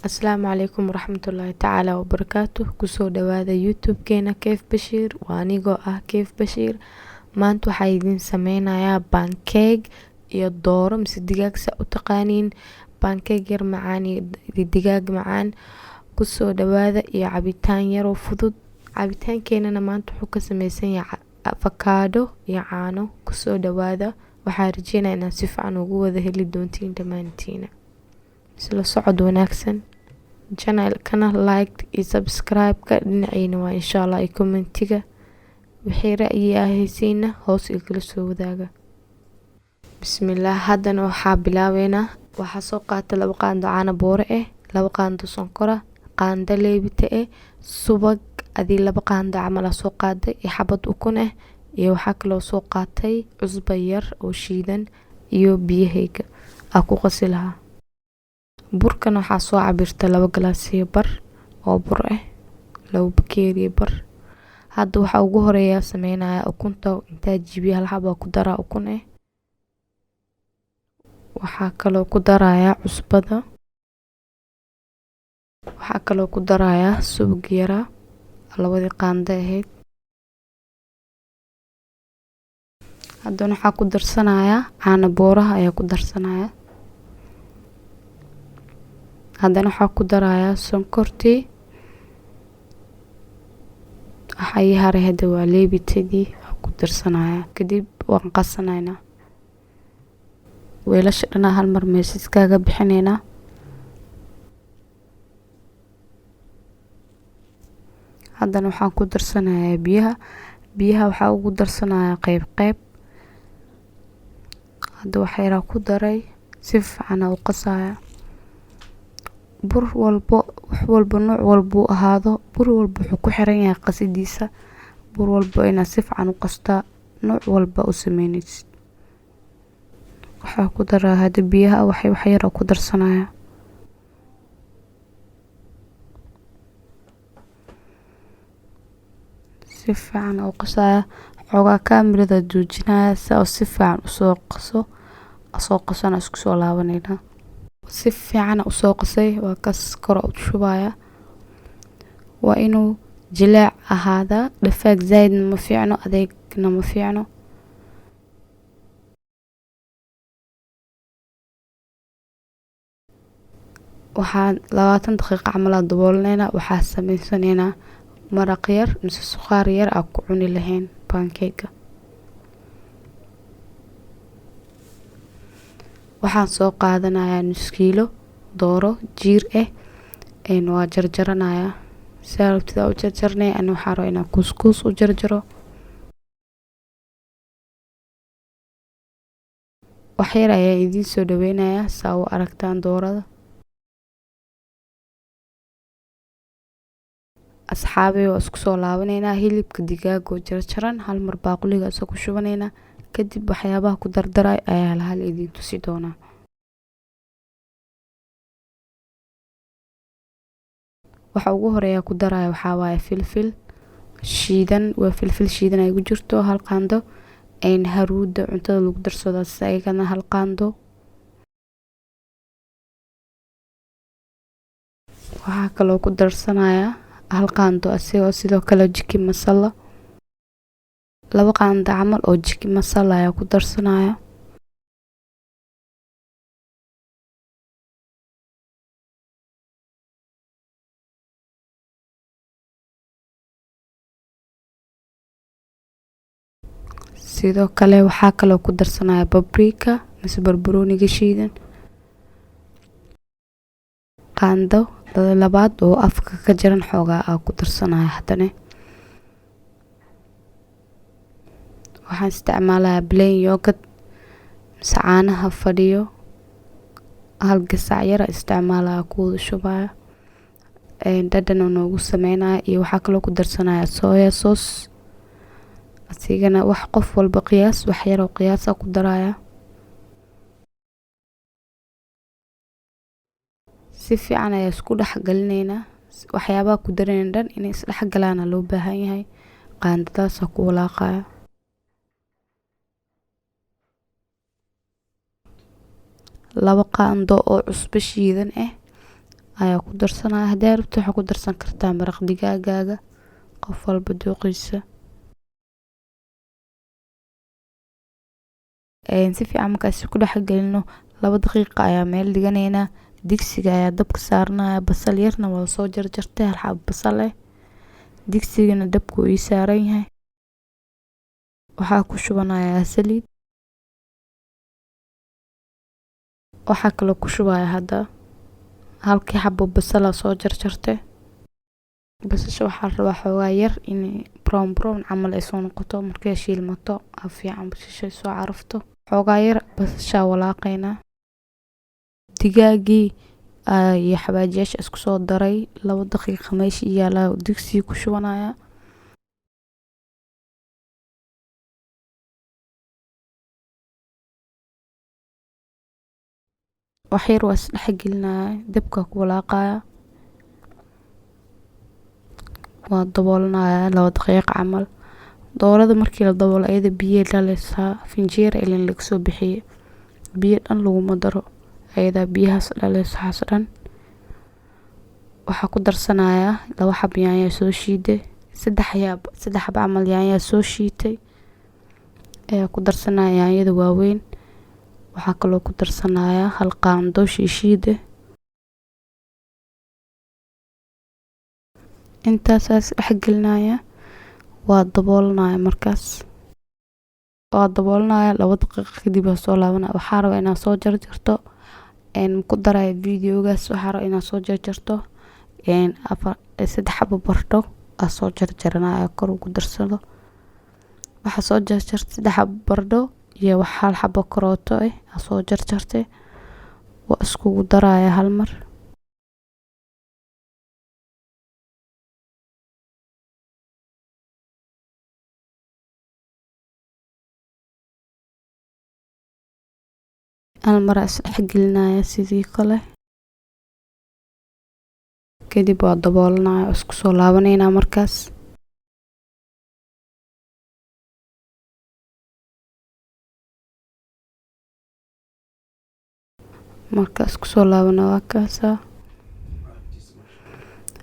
Asalaamu calaykum waraxmatullaahi tacaala wabarakaatuh. Kusoo dhawaada YouTube-keena Keef Bashiir. Waa anigoo ah Keef Bashiir. Maanta waxaa idiin sameynayaa pancake iyo dooro mise digaag saa u taqaaniin. Pancake yar macaan iyo digaag macaan. Kusoo dhawaada iyo cabitaan yaroo fudud. Cabitaankeenana maanta wuxuu ka sameysan yahay avocado iyo caano. Kusoo dhawaada. Waxaa rajeynayaa inaad si fiican ugu wada heli doontiin dhammaantiina. Isla socod wanaagsan. Channel-kana like iyo subscribe-ka dhinaciina waa insha Allah iyo commentiga. Wixii ra'yi ah haysiina hoos igala soo wadaaga. Bismillah. Haddana waxaa bilaabeynaa. Waxaa soo qaata 2 qaando caano boore ah, 2 qaando sonkor ah, qaando leebita ah, subag adii 2 qaando camal aa soo qaaday iyo xabad ukun ah, iyo waxaa kaloo soo qaatay cusbo yar oo shiidan iyo biyahayga aa ku qasi lahaa. Burkan waxaa soo cabirta 2 galaas iyo bar oo bur ah, 2 bakeeri iyo bar. Hadda waxaa ugu horeeya sameynaya ukunta intaa jibiya hal xabo ku daraa ukun ah. Waxaa kaloo ku darayaa cusbada. Waxaa kaloo ku darayaa subag yaraa labadii qaando ahayd. Haddana waxaa ku darsanayaa caano booraha ayaa ku darsanayaa. Haddana waxaa ku darayaa sonkortii. Waxaa ii haray hadda waa leebitadii ku darsanayaa. Kadib waan qasanaynaa. Weelasha dhanaa hal mar meesha iskaga bixinaynaa. Haddana waxaan ku darsanayaa biyaha. Biyaha waxaa ugu darsanayaa qayb qayb. Hadda wax yaraa ku daray si fiican u qasaya. Bur walbo, wax walbo nooc walbo uu ahaado, bur walbo wuxuu ku xiran yahay qasidiisa. Bur walbo inaad si fiican u qastaa nooc walba u sameynaysid. Waxaa ku daraa hadda biyaha wax yar ku darsanaya. Si fiican u qasaya. Xoogaa kaamirada joojinaya si oo si fiican u soo qaso. Soo qasana isku soo laabanayna. Si fiican u soo qasay waa kas kor u shubaya. Waa inuu jilaac ahaada. Dhafaag zaid ma fiicno, adeegna ma fiicno. Waxaan 20 daqiiqo camal aan dabooleynaa. Waxaa sameysanaynaa maraq yar mise suqaar yar aan ku cuni lahayn pancake-ga. Waxaan soo qaadanayaa nus kiilo dooro jiir ah. Waa jarjaranayaa. Si aad rabtid u jarjarnay. Ani waxaan rabaa inaan kuuskuus u jarjaro. Wax yar ayaa idiin soo dhaweynayaa saa u aragtaan doorada. Asxaabey waa isku soo laabanaynaa. Hilibka digaaga oo jarjaran hal mar baaquliga isoo ku shubanaynaa. Kadib waxyaabaha ku dardaray ayaa hal idiin tusi doonaa. Waxa ugu horeeya ku daraya waxaa waaye filfil shiidan. Waa filfil shiidan ay ku jirto hal qaando. Haruuda cuntada lagu darsado ayagana hal qaando. Waxaa kaloo ku darsanayaa hal qaando asigoo sidoo kale chicken masala. 2 qaando camal oo chicken masala ayaa ku darsanaya. Sidoo kale waxaa kaloo ku darsanaya paprika mise barbarooniga shiidan. Qaando labaad oo afka ka jaran xoogaa aa ku darsanaya haddana. Waxaan isticmaalayaa plain yogurt mise caanaha fadhiyo. Hal gasac yar isticmaalaya ku wada shubaya. Dhadhan oo noogu sameynaya. Iyo waxaa kaloo ku darsanaya soya sauce. Asigana wax qof walba qiyaas wax yar oo qiyaas ah ku daraya. Si fiican ayaa isku dhex galinaynaa. Waxyaabaha ku darayna dhan inay isdhex galaan loo baahan yahay. Qaandadaas ku walaaqaya. 2 qaando oo cusbo shiidan ah. ayaa ku darsanaya. Hadaa rabto waxaa ku darsan kartaa maraq digaagaaga, qof walba dooqiisa. Si fiican markaas ku dhex gelino, 2 daqiiqo ayaa meel dhiganeynaa. Digsiga ayaa dabka saaranaya. Basal yarna waa soo jarjartay, hal xabo basal eh. Digsigana dabka uu ii saaran yahay. Waxaa ku shubanayaa saliid. Waxaa kaloo ku shubaya hadda halkii xabo basal aa soo jarjartay. Basasha waxaa la rabaa xoogaa yar in brown brown camal ay soo noqoto. Markay shiilmato aa fiican basasha soo carafto. Xoogaa yar basasha walaaqeynaa. Digaagii iyo xawaajiyaasha isku soo daray 2 daqiiqo meesha yaala digsiga ku shubanaya. Wax yar waa is dhex gelinaya, dabka ku walaaqaya. Waa daboolanaya 2 daqiiqo camal. Doorada markii la daboolo ayada biyo dhaleysaa, finjeer ilin laga soo bixiyay, biyo dhan laguma daro, ayada biyahaas dhaleyso waxaas dhan. Waxaa ku darsanayaa 2 xab yaanyo soo shiiday, 3 xab camal yaanyo soo shiitay ayaa ku darsanaya, yaanyada waaweyn. Waxaa kaloo ku darsanayaa hal qaando shiishiide. Intaasaas dhex gelinaya, waa daboolanaya. Markaas waa daboolanaya, 2 daqiiqo kadib waa soo laabanaya. Waxaa rabaa inaad soo jarjarto, ku daraya videogaas. Waxaa rabaa inaad soo jarjarto 4 3 xabo baradho aa soo jarjaranaya, kor ugu darsado. Waxaa soo jarjartay 3 xabo baradho iyo wax hal xabo karooto eh aa soo jarjartay, waa iskugu daraya hal mar. Hal mar aa is dhex gelinaya sidii kale. Kadib waa daboolanaya, isku soo laabaneynaa markaas. Markaas isku soo laabana waa kaasa.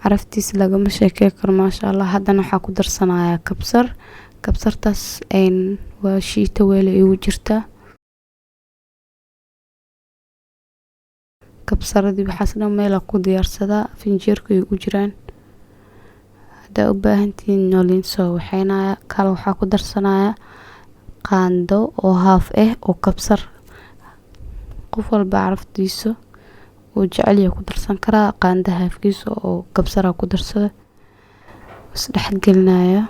Caraftiisa lagama sheekey karo, maasha Allah. Haddana waxaa ku darsanayaa kabsar. Kabsartaas waa shiita, weel igu jirtaa. Kabsaradii waxaas dhan meel ku diyaarsadaa, finjeerka ay ugu jiraan. Haddaa u baahantihiin nooliin soo waxeynaya. Kale waxaa ku darsanaya qaando oo haaf ah oo kabsar. Qof walba caraftiisa uu jecel yahay ku darsan karaa. Qaando haafkiisa oo kabsar ku darsada, is dhex gelinaya.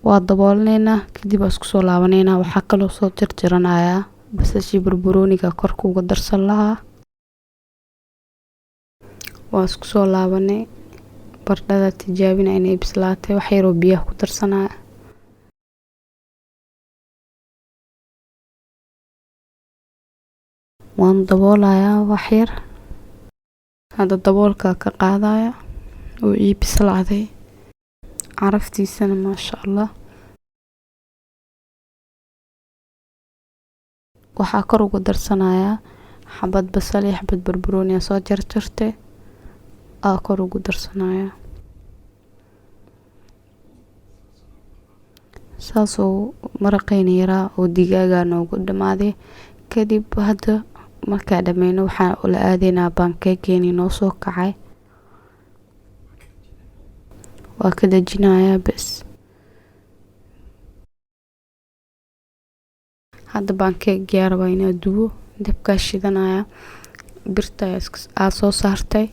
Waa daboolaneynaa, kadib waa isku soo laabaneynaa. Waxaa kaloo soo jarjaranayaa basashii barbarooniga korka uga darsan lahaa. Waa isku soo laabanay. Baradhada tijaabina inay bislaatay, wax yaroo biyaha ku darsanaya. Waan daboolayaa wax yar. Hadda daboolka ka qaadaya, oo ii bislaaday. Caraftiisana maasha Allah. Waxaa kor uga darsanayaa xabad basal iyo xabad barbarooni soo jarjartay aa kor ugu darsanaya. Saasoo maraqeyna yaraa oo digaaga noogu dhamaaday. Kadib hadda markaa dhameyno, waxaan ula aadeynaa pancakeeni noo soo kacay. Waa ka dejinayaa bes. Hadda pancake yaa rabaa inaa dubo. Dabkaa shidanaya, birta aa soo saartay,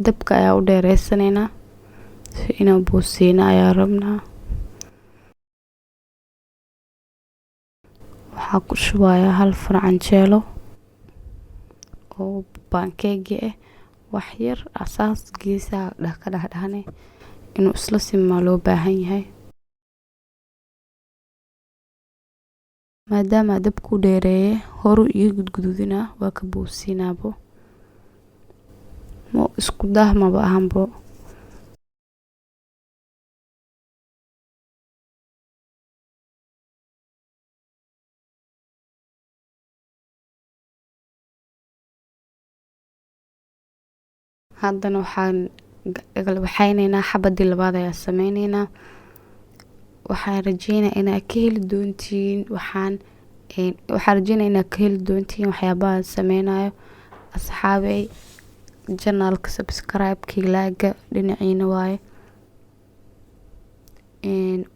dabka ayaa u dheereysaneynaa si inaan booseyna ayaa rabnaa. Waxaa ku shubayaa hal far canjeelo oo pancake ah. Wax yar asaas geesaha dhah ka dhahdhahane, inuu isla simaa loo baahan yahay. Maadaama dabku dheereeye horu iga gudgududinaa, waa ka boosiinaabo, ma isku daah maba ahanbo. Haddana waxaan waxaynaynaa xabadii labaad ayaa sameyneynaa. Waxaan rajeynaa inaad ka heli doontiin, waxaan rajeynaa inaad ka heli doontiin waxyaabaha sameynayo. Asxaabey, channelka subscribe-ka, like-ga dhinaciina waaye.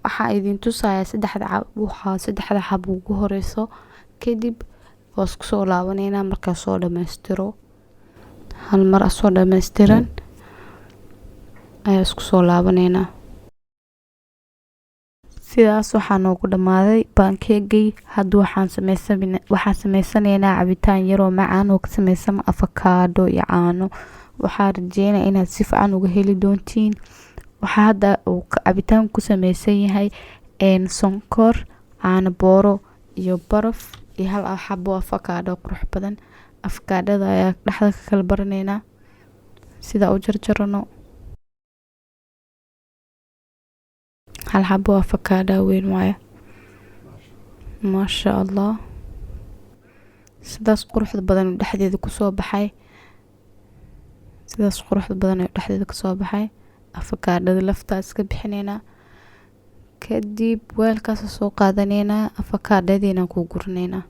Waxaa idin tusayaa saddexda, waxaa saddexda xab ugu horeyso. Kadib waa isku soo laabaneynaa markaa soo dhammaystiro. Hal mar asoo dhammaystiran ayaa isku soo laabaneynaa. Sidaas waxaa noogu dhamaaday pancake-gii. Hadda waxaan sameysanaynaa cabitaan yaroo macaan oo ka sameysan avocado iyo caano. Waxaan rajeynaa inaad si fiican uga heli doontiin. Waxaa hadda uu cabitaanku ku sameysan yahay sonkor, caano booro iyo baraf iyo hal xabo avocado qurux badan. Avocadada ayaa dhexda ka kala baraneynaa sida u jarjarano. Hal xabo avocado weyn waaye, maasha Allah. Sidaas quruxda badan dhexdeeda kusoo baxay, sidaas quruxda badan ayuu dhexdeeda kasoo baxay. Avocadada laftaa iska bixineynaa. Kadib weelkaas soo qaadaneynaa, avocadadiina ku gurneynaa.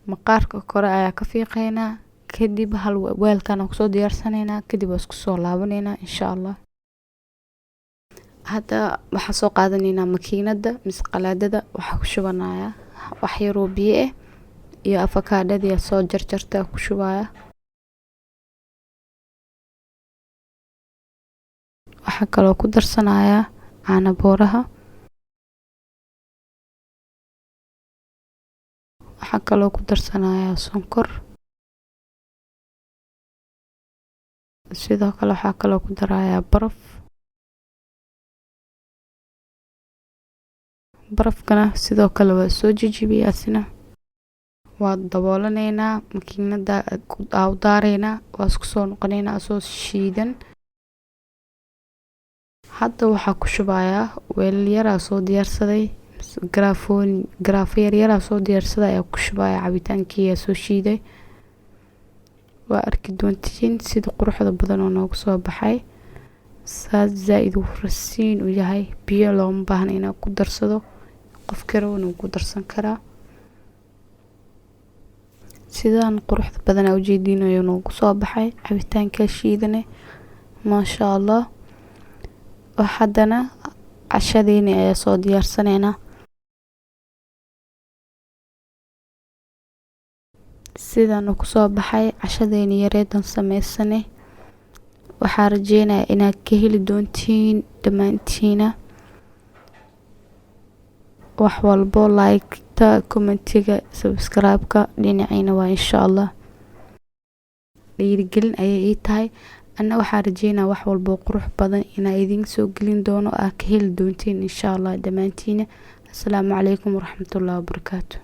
Maqaarka kore ayaa ka fiiqeynaa. Kadib hal weelkan kusoo diyaarsaneynaa. Kadib waa isku soo laabaneynaa, insha Allah. Hadda waxaan soo qaadaneynaa makiinada mise qalaadada. Waxaa ku shubanayaa wax yaroo biyo ah iyo avocadadii soo jarjarta ku shubaya. Waxaa kaloo ku darsanayaa caano booraha. Waxaa kaloo ku darsanayaa sonkor. Sidoo kale waxaa kaloo ku darayaa baraf. Barafkana sidoo kale waa soo jijibiyay asina. Waa daboolaneynaa, makiinada aa u daareynaa. Waa isku soo noqoneynaa asoo shiidan. Hadda waxaa ku shubayaa weelal yaraa soo diyaarsaday, garaafoon, garaafo yar yaraa soo diyaarsaday ayaa ku shubaya cabitaankii ayaa soo shiiday. Waa arki doontiin sida quruxda badan oo noogu soo baxay. Saas zaa-id uu rasiin u yahay. Biyo looma baahna inaad ku darsado, qofka rabana wuu ku darsan karaa. Sidaan quruxda badan aa ujeediin ayuu noogu soo baxay cabitaanka shiidane, maasha Allah. Haddana cashadeeni ayaa soo diyaarsaneynaa. Sidaan kusoo baxay cashadeeni yareedan sameysanay. Waxaa rajeynayaa inaad ka heli doontiin dhammaantiina. Wax walbo like-ta, commentiga, subscribe-ka dhinaciina waa, insha Allah. Dhiirigelin ayay ii tahay. Anna waxaa rajeynaya wax walbo qurux badan inaa idin soo gelin doono, aa ka heli doontiin, insha Allah, dhammaantiina. Asalaamu calaykum waraxmatullahi wabarakaatu.